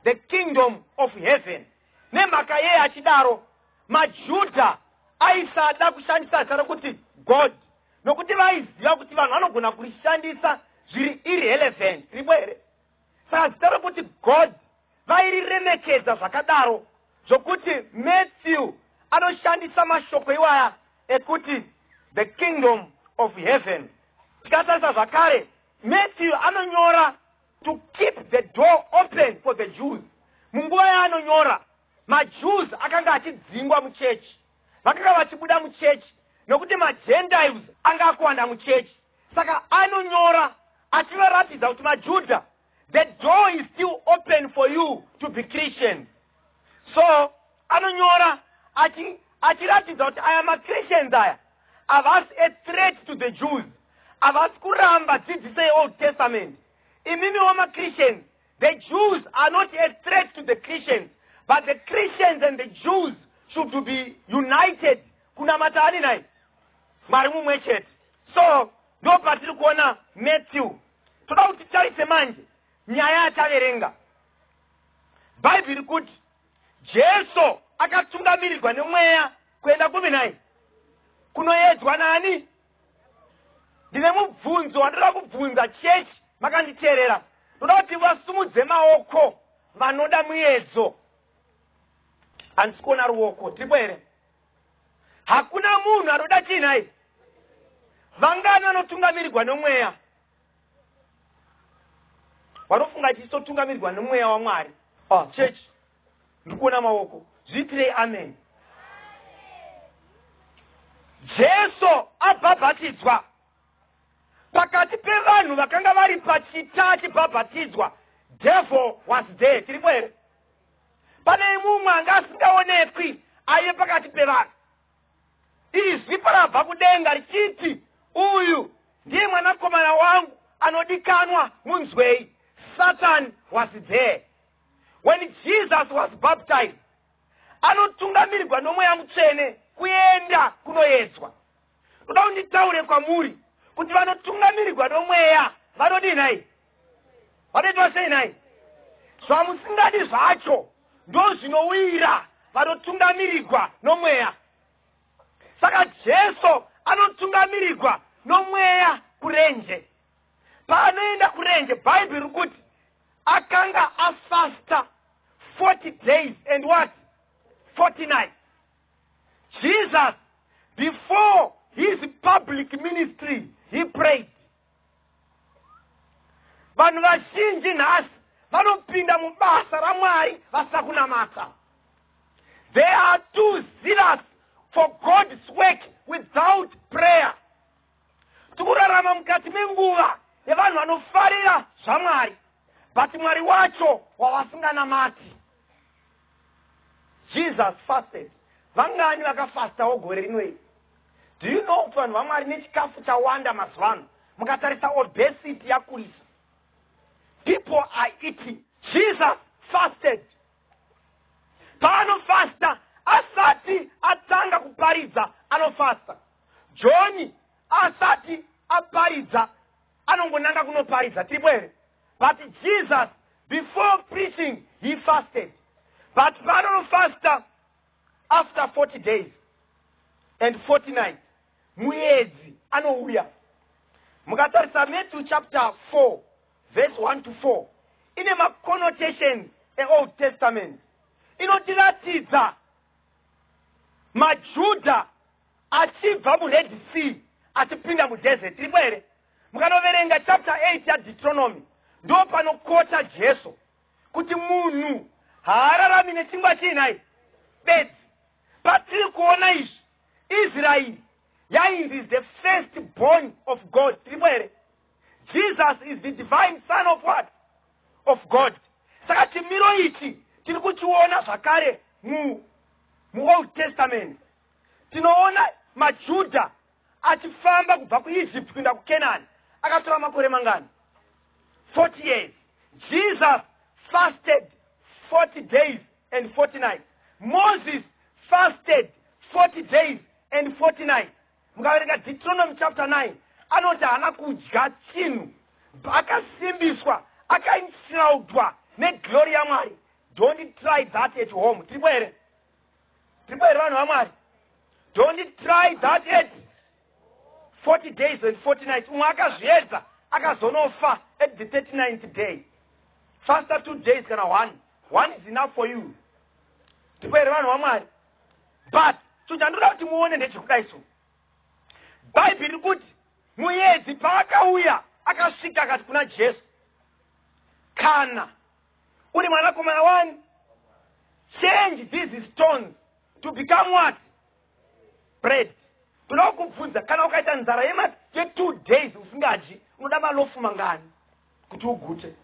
The kingdom of heaven. Nemhaka yei achidaro? MaJudha aisada kushandisa zita rokuti God nokuti vaiziva kuti vanhu vanogona kurishandisa zviri irrelevant. Tiripo here? Saka zita rokuti God vairiremekedza zvakadaro zvokuti Matthew anoshandisa mashoko iwaya ekuti the kingdom of heaven. Tikatarisa zvakare, Matthew anonyora to keep the door open for the Jews. Munguva yaanonyora, maJews akanga achidzingwa muchechi. Vakanga vachibuda muchechi nokuti maGentiles anga akuwanda muchechi. Saka anonyora achivaratidza kuti maJudha, the door is still open for you to be Christians. So anonyora achiratidza kuti aya maChristians aya havasi a threat to the Jews, havasi kuramba dzidziso yeOld Testament. Imimiwo maChristians, the Jews are not a threat to the Christians, but the Christians and the Jews should be united kunamata ani nai? Mwari mumwe chete. So ndo patiri kuona Matthew. Toda kuti titarise manje nyaya yataverenga. Bhaibheri kuti Jesu akatungamirirwa nemweya kuenda kupi nhai? Kunoedzwa nani? Ndine mubvunzo wandoda kubvunza chechi makanditeerera. Ndoda kuti vasumudze maoko vanoda muedzo. Handisi kuona ruoko. Tiripo here? Hakuna munhu anoda chii nhai? Vangani vanotungamirirwa nomweya? Vanofunga tichitotungamirirwa nomweya waMwari. Ah, church, ndiri kuona maoko. Zviitirei amen. Jesu abhabhatidzwa pakati pevanhu vakanga vari pachita achibhabhatidzwa. Devil was there. Tiripo here? Pane mumwe anga asingaonekwi aive pakati pevanhu. Izwi parabva kudenga richiti, Uyu ndiye mwanakomana wangu anodikanwa, munzwei. Satan was there. When Jesus was baptized, anotungamirirwa nomweya mutsvene kuenda kunoedzwa. Ndoda kuti nditaure kwamuri kuti vanotungamirirwa nomweya vanodii nhai? Vanoitwa sei nhai? Zvamusingadi zvacho ndozvinowira vanotungamirirwa nomweya. Saka Jesu anotungamirirwa nomweya kurenje. Paanoenda kurenje, Bhaibheri riri kuti akanga afasta 40 days and what? 40 nights. Jesus, before his public ministry, he prayed. Vanhu vazhinji nhasi vanopinda mubasa raMwari vasina kunamata. They are too zealous for God's work without prayer. Tikurarama mukati menguva yevanhu vanofarira zvaMwari, but Mwari wacho wavasinganamati. Jesus fasted. Vangani vakafastawo gore rino iri? Do you know kuti vanhu vaMwari nechikafu chawanda mazuva ano, mukatarisa obesity yakurisa. People are eating. Jesus fasted. Paanofasta asati atanga kuparidza anofasta. John asati aparidza anongonanga kunoparidza. Tiripo here? But Jesus before preaching he fasted. But paanonofasta after 40 days and 40 nights, muedzi anouya. Mukatarisa Matthew chapter 4 verse 1 to 4 ine maconnotations eOld Testament. Inotiratidza maJudha achibva muRed Sea achipinda mudesert. Tiripo here? Mukanoverenga chapter 8 yaDeuteronomy ndo panokota Jesu kuti munhu haararami nechingwa chiinai bedzi. Patiri kuona izvi, Israeri yainzi is the first born of God. Tiripo here? Jesus is the divine son of what? Of God. Saka chimiro ichi tiri kuchiona zvakare muOld Testament. Tinoona maJudha achifamba kubva kuEgypt kuenda kuCanaan. Akatora makore mangani? 40 years. Jesus fasted 40 days and 40 nights. Moses fasted 40 days and 40 nights. Mukaverenga Deuteronomy chapter 9, anoti haana kudya chinhu, akasimbiswa, akaenshroudwa neglory yaMwari. Don't try that at home. Tiripo here? Tiripo here, vanhu vaMwari? Don't try that at 40 days and 40 nights. Umwe akazviedza, akazonofa at the 39th day. Faster 2 days kana one. One is enough for you. Tiripo here, vanhu vaMwari? But chinhu chandoda kuti muone ndechekudai. So Bhaibheri riri kuti muedzi paakauya, akasvika akati kuna Jesu, "Kana uri mwanakomana wani, change these stones to become what? Bread." Toda kukubvunza, kana ukaita nzara ye2 days usingadyi, unoda malofu mangani kuti ugute?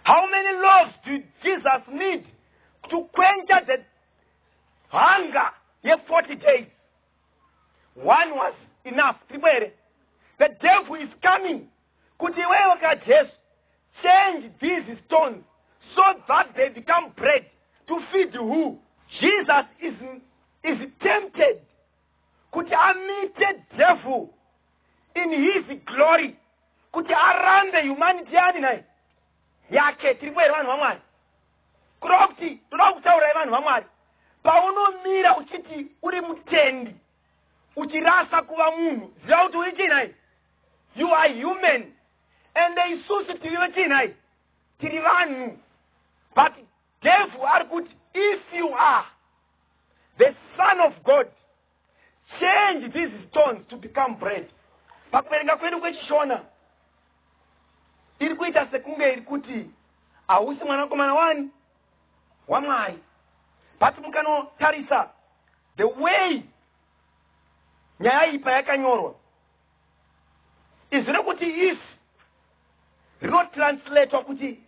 How many loaves do Jesus need to quench the hunger ye40 days? One was enough. Tiripo here? The devil is coming kuti, "Iwewe kaJesu, change these stones so that they become bread." To feed who? Jesus is tempted kuti ameete devil in his glory, kuti arambe humanity yani naye yake. Tiripo here, vanhu vaMwari? Kureva kuti toda kutaurai, vanhu vaMwari, paunomira uchiti uri mutendi, uchirasa kuva munhu, ziva kuti uri chinhai? You are human. And isusu tiri chinhai? Tiri vanhu. But devil ari kuti, "If you are the Son of God, change these stones to become bread." Pakuverenga kwedu kweChishona, iri kuita sekunge iri kuti hausi mwanakomana wani? WaMwari. But mukanotarisa the way nyaya iyi payakanyorwa, izwi rekuti "if" rinotranslatwa kuti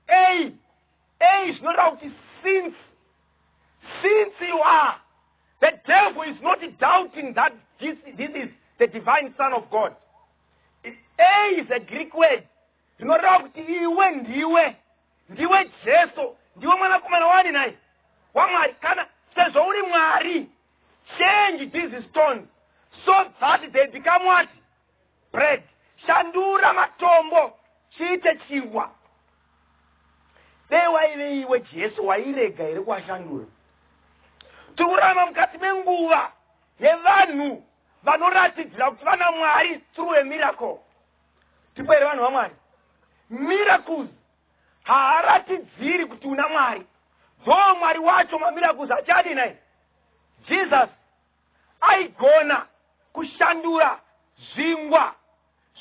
"a". "A" zvinoreva kuti "since". Since you are, the devil is not doubting that this is the divine Son of God. "A" is a Greek word rinoreva kuti iwe ndiwe Jesu, ndiwe mwanakomana wani nai? WaMwari. Kana sezvo uri Mwari, change these stones so that they become what? Bread. Shandura matombo chiite chingwa. Dei waive iwe Jesu, wairega here kuashandura? Tiri kurarama mukati menguva yevanhu vanoratidzira kuti vana Mwari through a miracle. Tipo here, vanhu vaMwari? Miracles haaratidziri kuti una Mwari. Though Mwari wacho mamiracles achadi nai? Jesus aigona kushandura zvingwa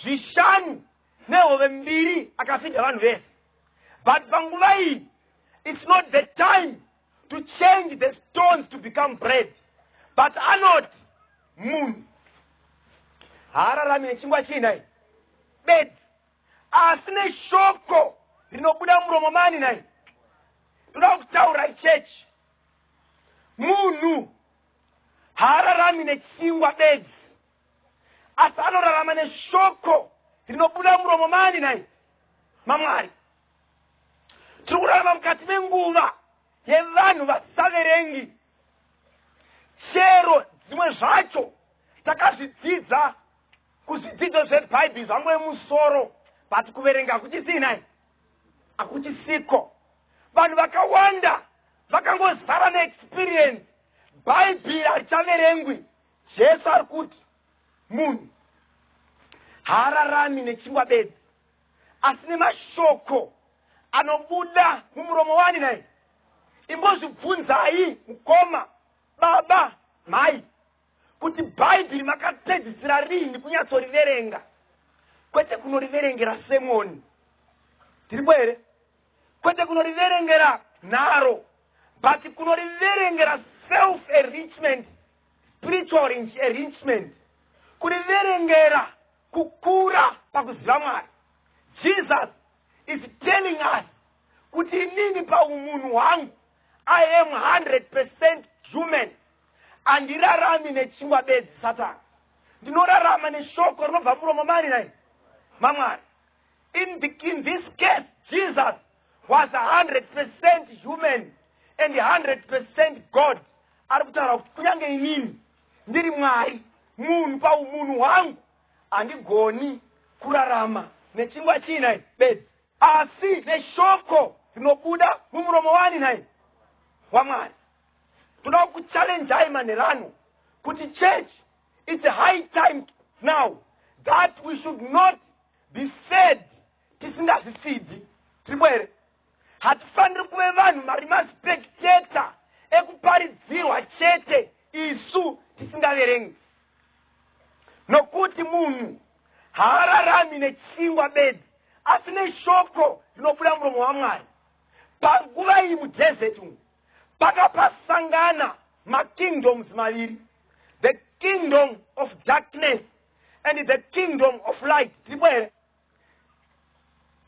zvishanu nehove mbiri, akafidha vanhu vese. But panguva iyi, it's not the time to change the stones to become bread, but anoti munhu haararami nechingwa chiinai bedzi, asi neshoko rinobuda muromo mani nai? Toda kutaura, chechi, munhu haararami nechingwa bedzi, asi anorarama neshoko rinobuda muromo mani nai? MaMwari. Tiri kurarama mukati menguva yevanhu vasaverengi. Chero dzimwe zvacho takazvidzidza kuzvidzidzo zvebhaibheri zvangu yemusoro, but kuverenga hakuchisinai, hakuchisiko. Vanhu vakawanda vakangozara neexperience, Bhaibheri harichaverengwi. Jesu ari kuti munhu haararami nechingwa bedzi, asi nemashoko anobuda mumuromo wani nai? Imbozvibvunzai, mukoma, baba, mhai, kuti Bhaibheri makapedzisira rini kunyatsoriverenga, kwete kunoriverengera sermon. Tiripo here? Kwete kunoriverengera nharo, but kunoriverengera self enrichment, spiritual enrichment, kuriverengera kukura pakuziva Mwari. Jesus is telling us kuti inini paumunhu hwangu, I am 100% human. Handirarami nechingwa bedzi, Satani. Ndinorarama neshoko rinobva muromo mani nai? MaMwari. In this case, Jesus was 100% human and 100% God. Ari kutaura kuti kunyange inini ndiri Mwari, munhu paumunhu hwangu handigoni kurarama nechingwa chiinai bedzi, asi neshoko rinobva muromo mani? MaMwari. rinobuda mumuromo wani nhai? WaMwari. Toda kukuchallenjai manherano kuti church, it's high time now that we should not be fed tisingazvifeedi. Tiripo here? Hatifaniri kuve vanhu vari maspectator ekuparidzirwa chete, isu tisingaverengi, nokuti munhu haararami nechingwa bedzi, asi neshoko rinobuda muromo waMwari. Panguva iyi mudesert umu pakapasangana makingdoms maviri, the kingdom of darkness and the kingdom of light. Tiripo here?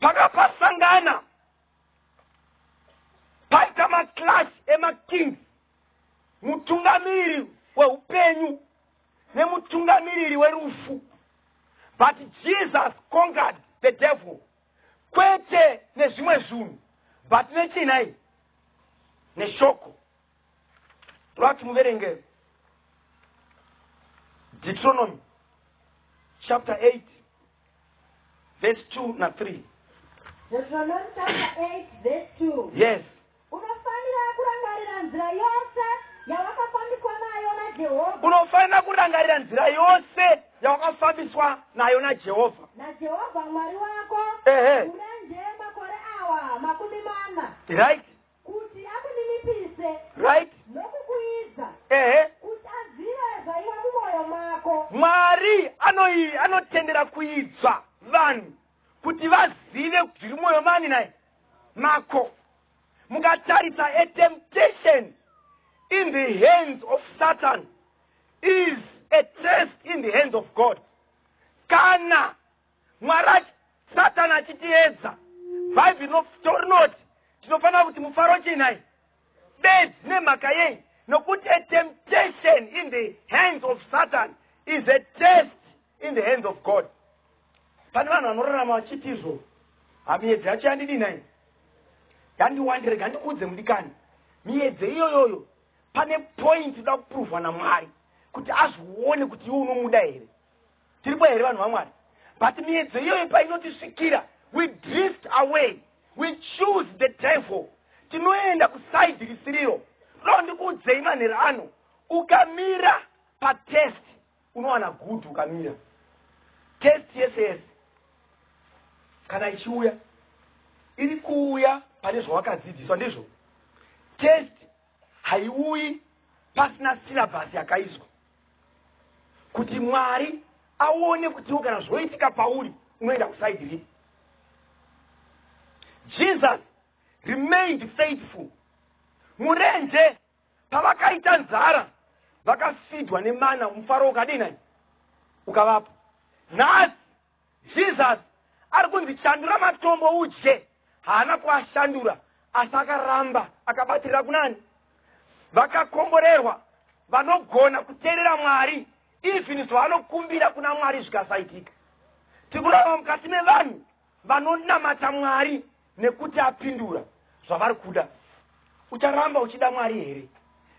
Pakapasangana, paita maclash emakings, mutungamiriri weupenyu nemutungamiriri werufu. But Jesus conquered the devil, kwete nezvimwe zvinhu, but nechinai? Neshoko. Toda kuti muverenge Deuteronomy chapter 8 verse 2 na3. Deuteronomy chapter 8 verse 2. Yes. Unofanira kurangarira nzira yose yawakafambiswa nayo naJehovha. Unofanira kurangarira nzira yose yawakafambiswa nayo naJehovha. NaJehovha Mwari wako. Murenje makore awa 40. Kuti akuninipise. Nokukuidza. Kuti azive zvaiva mumwoyo mako. Mwari anotendera kuidzwa vanhu kuti vazive zviri mumwoyo mani naye mako. Mukatarisa, a temptation in the hands of Satan is a test in the hands of God. Kana Mwari, Satani achitiedza, Bhaibheri rinoti tinofanira kuti mufaro chinai bedzi. Nemhaka yei? Nokuti a temptation in the hands of Satan is a test in the hands of God. Pane vanhu vanorarama vachiti izvo, "Hamiedzo yacho yandidinai, yandiwandira." Rega ndikuudze, mudikani, miedzo iyoyoyo pane point ida kuprovwa naMwari kuti azvione kuti iwe unomuda here. Tiripo here, vanhu vaMwari? But miedzo iyoyo painotisvikira, we drift away, we choose the devil, tinoenda kuside risiriro. Toda ndikuudzei manhero ano, ukamira patest unowana good. Ukamira test yese yese kana ichiuya, iri kuuya pane zvawakadzidziswa. Ndizvo, test haiuyi pasina syllabus yakaiswa kuti Mwari aone kuti iwo kana zvoitika pauri unoenda kuside ripi. Jesus remained faithful murenje. Pavakaita nzara, vakafeedwa nemana, mufaro ukadini? Ukavapo. Nhasi Jesus ari kunzi, "Shandura matombo udye." Haana kuashandura, asi akaramba akabatirira kunani? Vakakomborerwa vanogona kuteerera Mwari even zvavanokumbira kuna Mwari zvikasaitika. Tiri kurarama mukati mevanhu vanonamata Mwari nekuti apindura zvavari kuda. Ucharamba uchida Mwari here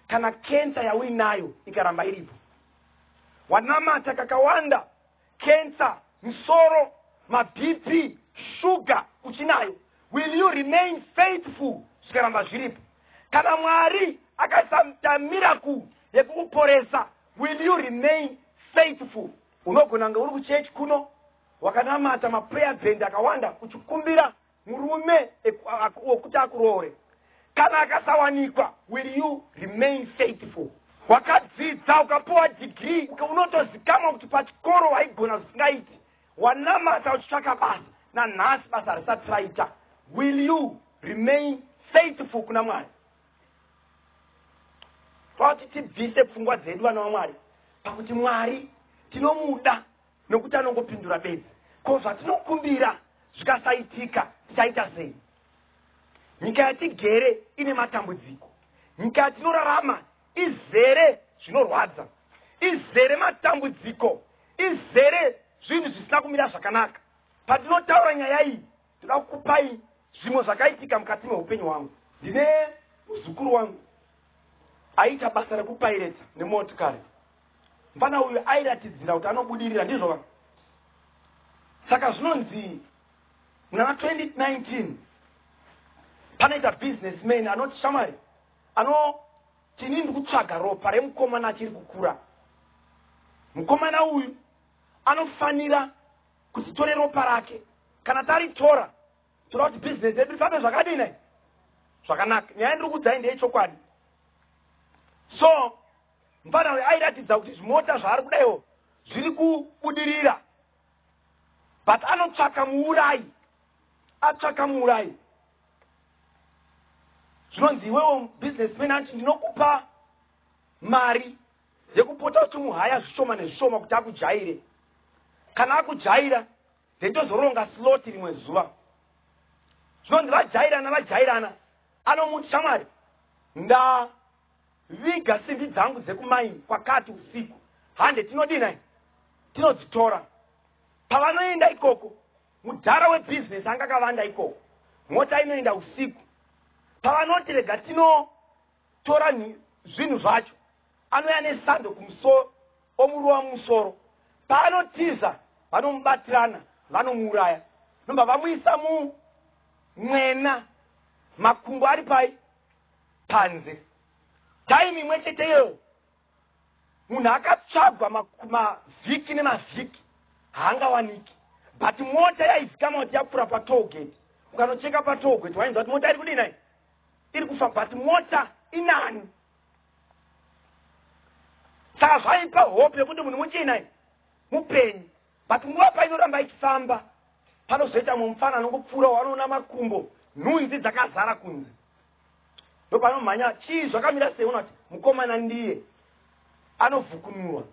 kana kensa yauinayo ikaramba iripo? Wanamata kakawanda, kensa, musoro, maBP, shuga uchinayo. Will you remain faithful zvikaramba zviripo? Kana Mwari akasaita miracle yekukuporesa, will you remain faithful? Unogona kunge uri kuchechi kuno, wakanamata maprayer band akawanda uchikumbira murume wekuti akuroore. Kana akasawanikwa, will you remain faithful? Wakadzidza, ukapiwa degree, unotozikamwa kuti pachikoro waigona zvisingaiti. Wanamata uchitsvaka basa, nanhasi basa risati raita. Will you remain faithful kuna Mwari? Toda tibvise pfungwa dzedu, vana vaMwari, pakuti Mwari tinomuda nokuti anongopindura bedzi. Ko zvatinokumbira zvikasaitika, tichaita sei? Nyika yatigere ine matambudziko. Nyika yatinorarama izere zvinorwadza, izere matambudziko, izere zvinhu zvisina kumira zvakanaka. Patinotaura nyaya iyi, toda kukupai zvimwe zvakaitika mukati meupenyu hwangu. Ndine muzukuru wangu aiita basa rekupaireta nemotikari. Mufana uyu airatidzira kuti anobudirira, ndizvo. Saka zvinonzi muna 2019 Panoita businessman anoti, shamwari, anoti ini ndiri kutsvaga ropa remukomana achiri kukura. Mukomana uyu anofanira kuti tore ropa rake. Kana taritora, toda kuti bhizinesi yedu rifambe zvakadini? Zvakanaka. Nyaya ndiri kuudzai ndeyechokwadi. So mufana uyu airatidza kuti zvimota zvaari kudaiwo zviri kubudirira, but anotsvaka muurayi. Atsvaka muurayi, zvinonzi iwewo businessman anti ndinokupa mari yekupota uchimuhaya zvishoma nezvishoma kuti akujaire. Kana akujaira, then tozoronga slot rimwe zuva. Zvinonzi vajairana, vajairana, anomuti, shamwari, ndaviga simbi dzangu dzekumaini kwakati usiku, hande tinodinai, tinodzitora. Pavanoenda ikoko, mudhara webhizinesi anga akavanda ikoko. Mota inoenda usiku. Pavanoti rega tinotora zvinhu zvacho, anouya nesando kumusoro, omurova mumusoro. Paanotiza, vanomubatirana, vanomuuraya, nobva vamuisa mumwena, makumbo ari pai panze. Time imwe chete iyoyo, munhu akatsvagwa mavhiki nemavhiki, haangawaniki, but mota yaizikanwa kuti yapfuura patollgate. Ukanocheka patollgate, wainzwa kuti mota iri kudinai, iri kufa, but mota inani. Saka zvaipa hope yekuti munhu muchiinai, mupenyu. But nguva painoramba ichifamba, panozoita mumwe mufana anongopfuura, wanoona makumbo, nhunzi dzakazara kunze. Ndopanomhanya, chii, zvakamira sei? Ona kuti mukomana ndiye anovhukunurwa.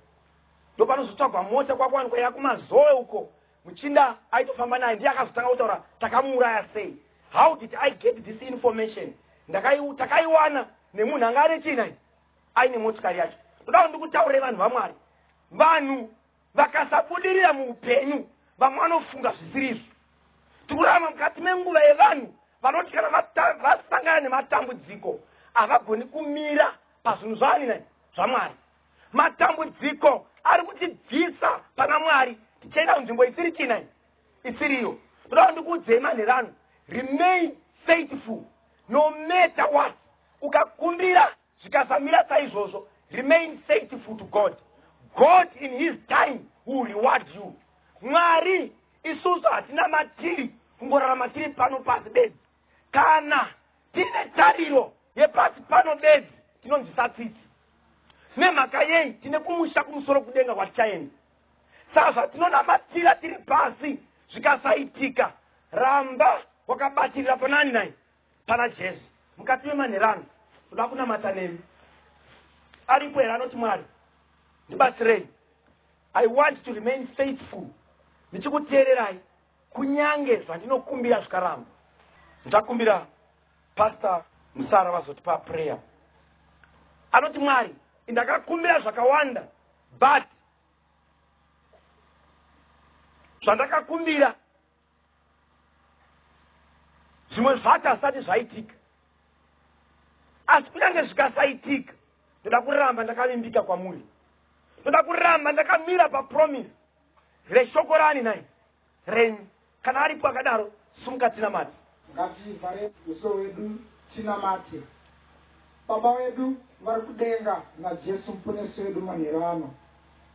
Ndopanozotsvagwa mota, kwakuwanikwa yakumazoe uko. Muchinda aitofamba naye ndiye akazotanga kutaura, takamuuraya sei? How did I get this information? Takaiwana nemunhu anga ane chiinai, aine motikari yacho. Ndoda kuti ndikutaurire, vanhu vaMwari, vanhu vakasabudirira muupenyu, vamwe vanofunga zvisirizvo. Tikurarama mukati menguva yevanhu vanoti kana vasangana nematambudziko, havagoni kumira pazvinhu zvaani nai, zvaMwari. Matambudziko ari kutibvisa pana Mwari, tichienda kunzvimbo isiri chinai, isiriyo. Ndoda kuti ndikuudzei manherano, remain faithful no matter what. Ukakumbira zvikasamira saizvozvo, remain faithful to God. God in his time will reward you. Mwari, isusu hatina matiri kungorarama tiri pano pasi bedzi. Kana tine tariro yepasi pano bedzi, tinonzwisa tsitsi. Nemhaka yei? Tine kumusha kumusoro kudenga kwatichaenda. Saka zvatinonamatira tiri pasi zvikasaitika, ramba wakabatirira panani nai, pana Jesu. Mukati memanherano, toda kunamata nemi. Aripo here anoti, Mwari, ndibatsirei, I want to remain faithful ndichikuteererai kunyange zvandinokumbira zvikaramba? Ndichakumbira Pastor Musara vazotipa prayer. Anoti, Mwari, ndakakumbira zvakawanda, but zvandakakumbira zvimwe zvacho hazvisati zvaitika, asi kunyange zvikasaitika, ndoda kuramba ndakavimbika kwamuri, ndoda kuramba ndakamira papromise reshoko rani nai, renyu. Kana aripo akadaro, sumuka tinamate. Ngativhare uso hwedu tinamate. Baba wedu vari kudenga naJesu Muponesi wedu, manheru ano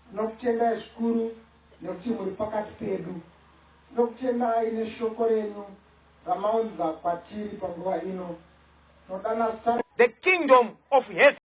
tinokutendai zvikuru nekuti muri pakati pedu. Tinokutendai neshoko renyu ramaunza kwatiri panguva ino. Tinodana zita The kingdom of heaven.